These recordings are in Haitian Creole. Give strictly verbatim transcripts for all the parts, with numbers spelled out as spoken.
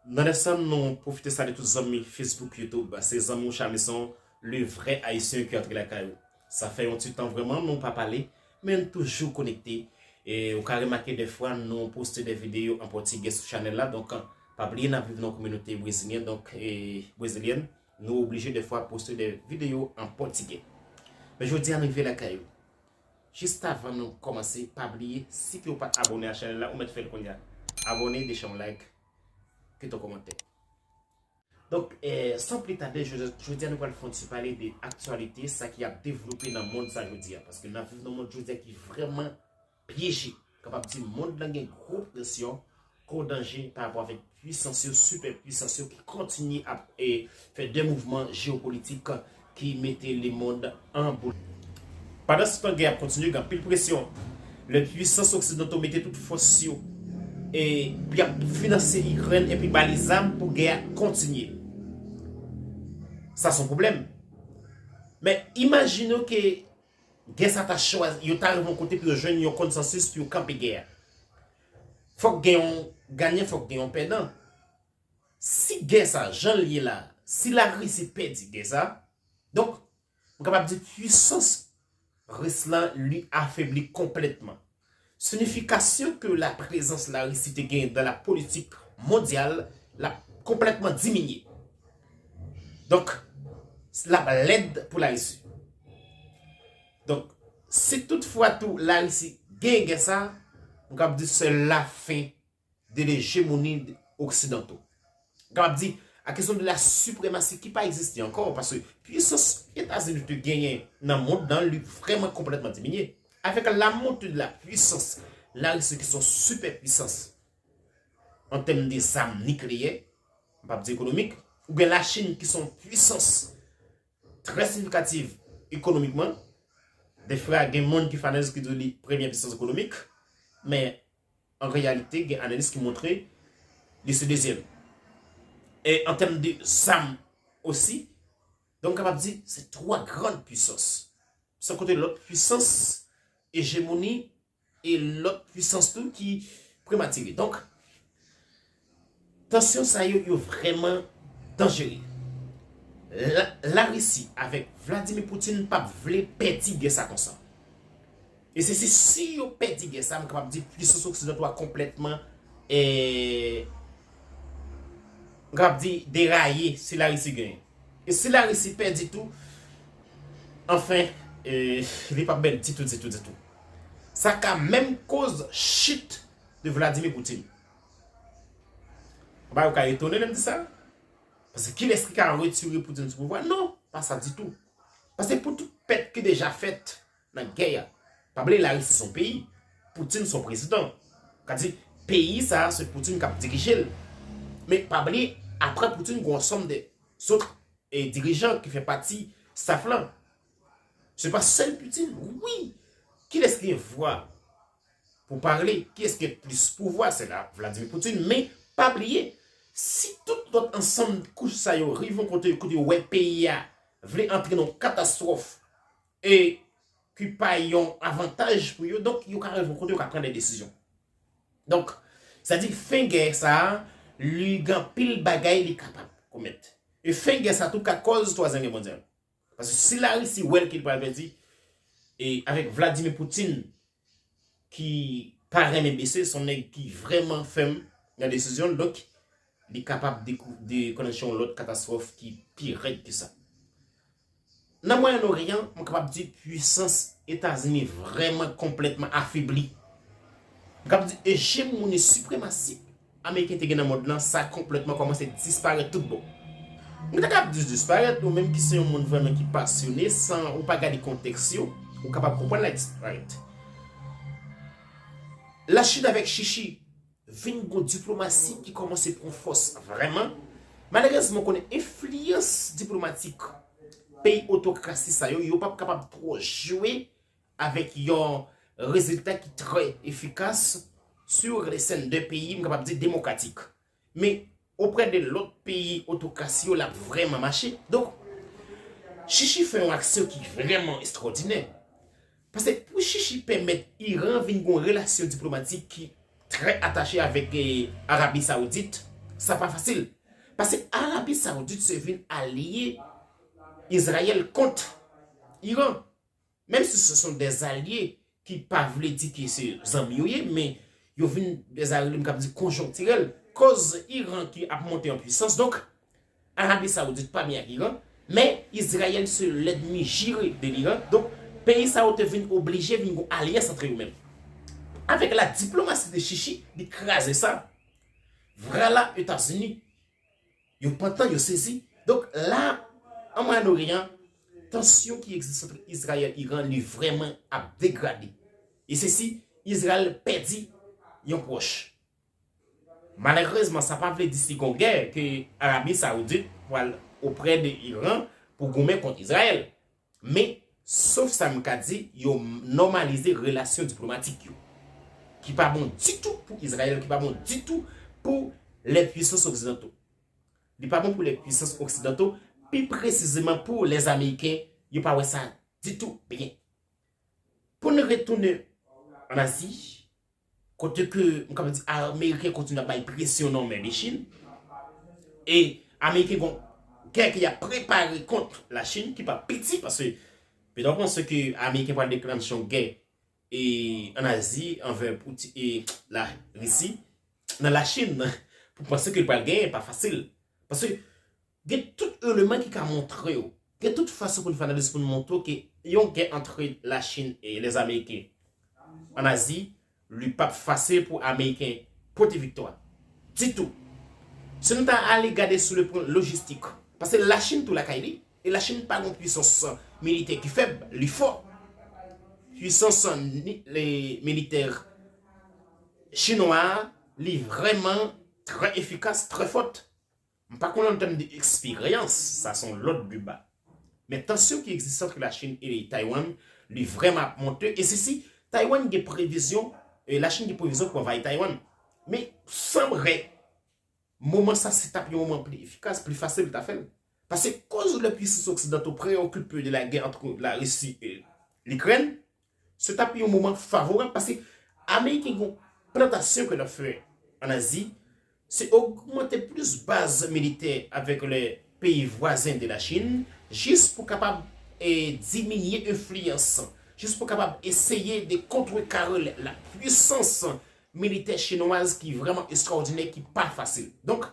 Nan lè sa, nou pwofite salye tout zanmi Facebook, YouTube. Se zanmi w Chamison, le vrai haïtien ki antre lakay ou. Sa fè yon ti tan vrèman nou pa pale, men n toujou konekte. E ou ka remake dèfwa nou poste de videyo an pòtigè sou chanèl la. Donk, pa bliye n ap viv nan yon kominote brezilyen, donk, e, brezilyèn, nou oblije dèfwa poste de videyo an pòtigè. Men jodi a nou rive lakay ou. Jis avan nou kòmanse, pa bliye, si ke w pa t abòne a chanèl la, ou mèt fè l kounye a. Abòne, deje yon like, kite yon kòmantè. Donk, eh, san pli tade, jodi, jodi a nou pral fè yon ti pale de aktyalite, sa ki ap devlope nan mond sa jodi a. Paske n ap viv nan mond jodi a ki vrèman pyeje. Kapab di mond lan gen gwo presyon, gwo danje pa rapò avèk pwisans yo, sipè pwisans yo ki kontinye ap, eh, fè de mouvman jewopolitik ki mete lemonn an boul. Pandan se tan gè ap kontinye, gen anpil presyon. Lè pwisans oksidanto mete tout fòs yo e pou y ap finanse Ikrèn epi ba li zam pou gè a kontinye. Sa se yon pwoblèm. Men imajine w ke gè sa ta chwazi, yo ta rive yon kote pou yo jwenn yon konsansis pou yo kanpe gè a. Fòk gen yon ganyan, fòk gen yon pèdan. Si gè sa, jan l ye la, si Larisi pèdi gè sa, donk, m kapab di pwisans ris lan li afebli konplètman. Signifikasyon ke laprezans Larisi te genyen dan la politik mondyal, l ap konplètman diminye. Donk, l ap lèd pou Larisi. Donk, si toutfwa tou Larisi genyen gè sa, m kapab di se lafen de lejemoni oksidanto. Kapab di, a kesyon de la sipremasi ki pa egziste ankò, paske pwisans Etazini te genyen nan mond lan, li vrèman konplètman diminye. Avèk la montée de la puissance, Larisi ki se yon sipè pwisans an tèm de zam nikleyè, m p ap di ekonomik, oubyen Lachin ki se yon pwisans trè siyifikatif ekonomikman. Defwa, gen moun ki fanatize ki di li premyè pwisans ekonomik, men an reyalite, gen analis ki montre li se dezyèm. E an tèm de zam osi, donk, m kapab di, se twa grann pwisans. San konte lòt pwisans ejemoni e lòt pwisans tou ki prematire. Donk, tansyon sa yo, yo vrèman danjere. La, Larisi avèk Vladimir Putin p ap vle pèdi gè sa konsa. E se, se si yo pèdi gè sa, m kapab di pwisans oksidanto a konplètman, eh, m kapab di deraye si Larisi genyen. E si Larisi pèdi tou, anfen, eh, li p ap bèl ditou, ditou, ditou. Sa ka menm koz chit de Vladimir Putin. Ba, ou ka etone lè m di sa? Paske kilès ki ka retire Putin sou pouvwa? Non, pa sa ditou. Paske pou tout pèt ki deja fèt nan gè a, pa bliye Larisi se yon peyi, Putin se yon prezidan. Sa di, peyi sa a, se Putin k ap dirije l. Men pa bliye, apre Putin, gen yon ansanm de zòt, e, dirijan ki fè pati staff lan. Se pa sèl Putin, wi. Kilès ki gen vwa pou pale, kiyès ki gen plis pouvwa, se la Vladimir Putin. Men, pa bliye, si tout lòt ansanm kouch sa yo rive yon kote, kote yo wè peyi a vle antre nan katastwòf e ki pa yon avantaj pou yo, donk yo ka rive yon kote yo ka pran de desizyon. Donk, sa di fen gè sa a, li gen anpil bagay li kapab komèt. E fen gè sa tou ka kòz twazyèm gè mondyal. Paske si Larisi wè l ke li pral pèdi, e avèk Vladimir Putin, ki pa renmen bese, se yon nèg ki vrèman fèm nan desizyon l, donk, li kapab dekou-, deklannche yon lòt katastwòf ki pi rèd ke sa. Nan Mwayen Oryan, m kapab di pwisans Etazini vrèman konplètman afebli. M kapab di ejemoni siprematik ameriken te gen nan mond lan, sa konplètman kòmanse disparèt tout bon. Mwen ta kab di disparèt, ou menm ki se yon moun vrèman ki pasyone, san ou pa gade kontèks yo, ou kapab konprann l ap disparèt. Lachin avèk Chichi vin gon diplomasi ki kòmanse pran fòs vrèman. Malerezman, konnen enfliyans diplomatik peyi otokrasi sa yo, yo p ap kapab twò jwe avèk yon rezilta ki trè efikas sur les scènes de peyi, m kapab di, demokratik. Men, oprè de lòt peyi otokrasi yo, l ap vrèman mache. Donk, Chichi fè yon aksyon ki vrèman estwòdinè. Paske pou Chichi pèmèt Iran vin gon relasyon diplomatik ki trè atache avèk, eh, Arabi Saoudit, Sa pa fasil. Paske Arabi Saoudit se vin alye Izrayèl kont Iran. Menm si se son dè alye ki pa vle di ke se zanmi yo ye, men yo vin dè alye, m kab di, konjonktirèl. Koz Iran ki ap monte an pwisans, donk Arabi Saoudit pa byen ak Iran, men Izrayèl se lènmi jire de l'Iran. Donk peyi sa yo te vin oblije vin gon alyans antre yo menm. Avèk la diplomasi de Chichi, li kraze sa. Vwala Etazini, yo pantan, yo sezi. Donk la, an Mwayen Oryan, tansyon ki egziste ant Izrayèl e Iran, li vrèman ap degrade. E se si Izrayèl pèdi yon pwòch. Malerezman, sa pa vle di si gon gè ke Arabi Saoudit pral oprè de Iran pou goumen kont Izrayèl. Men, sof sa m ka di, yo nòmalize relasyon diplomatik yo. Ki pa bon ditou pou Izrayèl, ki pa bon ditou pou lè pwisans oksidanto. Li pa bon pou lè pwisans oksidanto, pi presizeman pou lè Ameriken, yo pa wè sa ditou byen. Pou n retounen an Azi, kote ke, m kapab di, Ameriken kontinye ap bay presyon nan men Lachin. E Ameriken gon gè ke y ap prepare kont Lachin, ki pa piti, paske, petan w panse ke Ameriken pral deklanche yon gè e, an Azi, anvè Pouti-, e, Larisi, nan Lachin, pou panse ke l pral genyen, pa fasil. Paske gen tout eleman ki ka montre w, gen tout fason pou n fè analiz pou n montre w ke yon gè ant Lachin e Lèzameriken an Azi, li p ap fasil pou Ameriken pote viktwa. Ditou. Si nou ta ale gade sou le plan lojistik, paske Lachin tou lakay li, e Lachin pa gon pwisans militè ki fèb, li fò. Pwisans ni-, le, militè chinwa a, li vrèman trè efikas, trè fòt. M pa konnen an tèm de eksperyans, sa se yon lòt deba. Men tansyon ki egziste ant Lachin e Taiwan, li vrèman ap monte. E se si Taiwan gen previzyon, e Lachin gen previzyon pou anvayi Taiwan. Men sanble moman sa se t ap yon moman pli efikas, pli fasil pou ta fè l. Paske koz lè pwisans oksidanto preokipe de la gè ant Larisi e Likrèn, se t ap yon moman favorab paske Ameriken gen yon plantasyon ke l ap fè an Azi, se ogmante plis baz militè avèk lè peyi vwazen de Lachin, jis pou kapab, e, diminye enfliyans, jis pou kapab eseye de kontrekare la pwisans militè chinwaz ki vrèman estrawòdinè, ki pa fasil. Donk,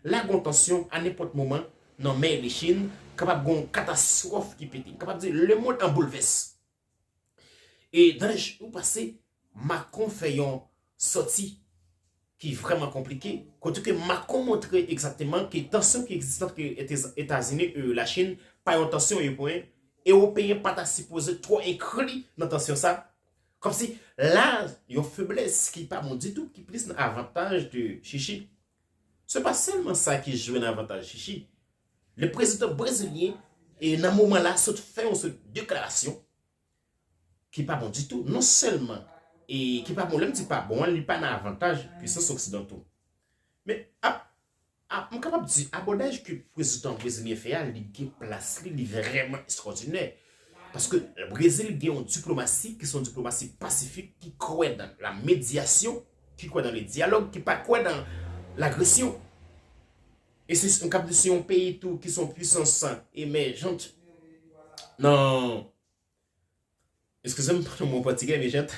la gon tansyon a nenpòt moman nan men Lachin, kapab gon katastwòf ki pete. Kapab di, lemonn an boulvès. E dan lè jou pase, Macron fè yon sòti ki vrèman konplike, kote ke Macron montre egzakteman ke tansyon ki egziste ant Etazini e Lachin pa yon tansyon e pwen, Ewopeyen pa ta sipoze twò enkli nan tansyon sa. Kòmsi la, yon feblès ki pa bon ditou, ki plis nan avantaj de Chichi. Se pa sèlman sa ki jwe nan avantaj Chichi. Le prezidan brezilyen, e nan moman la, sot fè yon sot deklarasyon ki pa bon ditou. Non sèlman, e ki pa bon, lè m di pa bon an, li pa nan avantaj pwisans oksidanto. Men, ap, ap, m kapab di, abòdaj ke prezidan brezilyen fè a, li gen plas li, li vrèman estrawòdinè. Paske Brezil gen yon diplomasi ki se yon diplomasi pasifik, ki kwè nan la medyasyon, ki kwè nan le dyalòg, ki pa kwè nan lagresyon. E se, m kapab di, se yon peyi tou ki se yon pwisans emèjant nan, eskize m, nan mo pòtigè, emèjant,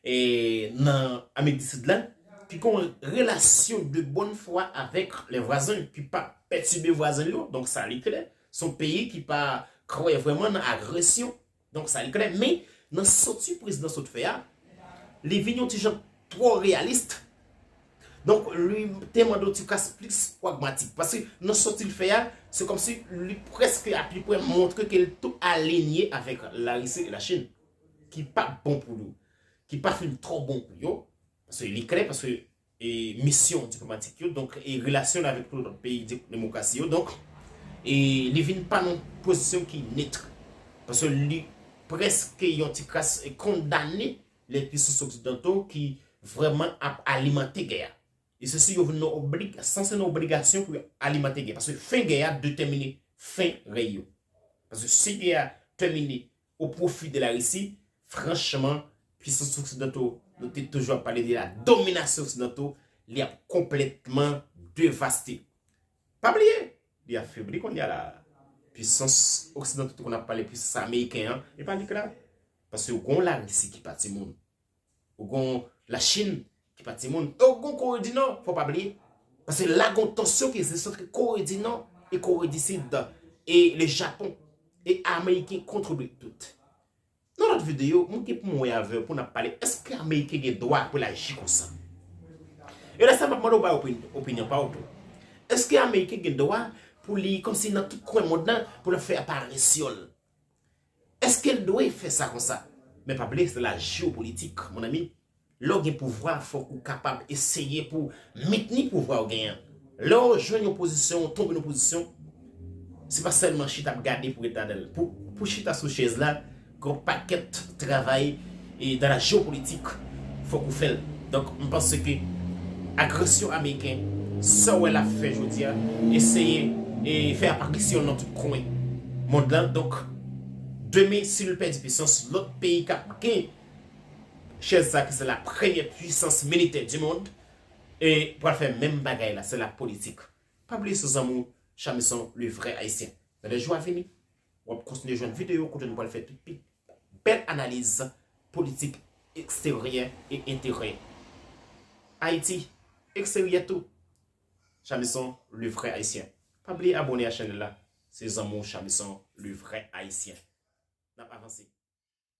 e nan Amerik di Sid la, ki gen yon relasyon de bòn fwa avèk lè vwazen, ki pa pètibe vwazen yo, donk sa li klè, se yon peyi ki pa kwè vrèman nan agresyon. Donk sa li klè, men nan sòti prezidan sot fè a, li vin yon ti jan twò reyalis. Donk li te mande yon ti kras plis pragmatik. Paske nan sòti l fè a, se kòmsi li prèske apiprè montre ke li tou alinye avèk Larisi e Lachin, ki pa bon pou yo, ki pa fin twò bon pou yo. Paske li klè, paske e misyon diplomatik yo, donk, e relasyon l avèk tout lòt peyi de-, demokrasi yo. Donk, e li vin pa nan pozisyon ki net. Paske li prèske yon ti kras, e kondane lè pwisans oksidanto ki vrèman ap alimante gè a. E se si yo vin nan oblig-, sanse nan obligasyon pou yo alimante gè. Paske fen gè a detèmine fen rèy yo. Paske si gè a tèmine o pwofi de Larisi, franchman, pwisans oksidanto, nou te toujou ap pale de la dominasyon oksidanto, li ap konplètman devaste. Pa bliye, li afebli kounye a la. Pwisans oksidantal, tout konn ap pale pwisans ameriken an, e pa li k la. Paske ou gon Larisi ki pa timoun. Ou gon Lachin ki pa timoun. E ou gon Kore di Nò, fò pa bliye. Paske la gon tansyon ki egziste ant Kore di Nò e Kore di Sid e le Japon. E Ameriken kont Brit tout. Nan lòt videyo, mwen gen pou mwen wè avè w pou n ap pale, èske Ameriken gen dwa pou l aji konsa? E lè sa m ap mande w bay opin- opinyon pa w tou. Èske Ameriken gen dwa pou li kòmsi nan tout kwen mond lan pou l ap fè aparisyon l? Èske l dwe fè sa konsa? Men pa bliye se la jewopolitik, mon ami. Lè w gen pouvwa, fòk ou kapab eseye pou mentni pouvwa w genyen an. Lè w jwenn yon pozisyon, w tonbe nan pozisyon, se pa sèlman chita ap gade pou ret ladan l. Pou, pou chita sou chèz la, gen yon pakèt travay e dans la géopolitique, fòk ou fè l. Donk, m panse ke agresyon ameriken, sa w wè l ap fè jodi a, eseye e fè aparisyon l nan tout kwen mond lan. Donk, demen, si l pèdi pwisans, lòt peyi k ap gen chèz sa ki se la premyè pwisans militè di mond, e pral fè menm bagay la, se la politik. Pa bliye se zanmi w, Chamison, le vrai haïtien. Nan lè jou a vini, w ap kontinye jwenn videyo kote nou pral fè tout pi bèl analiz politik eksteryè e enteryè. Ayiti, eksteryè tou. Chamison, le vrai haïtien. Pa bliye abòne a chanèl la. Se zanmi w Chamison, le vrai haïtien. N ap avanse.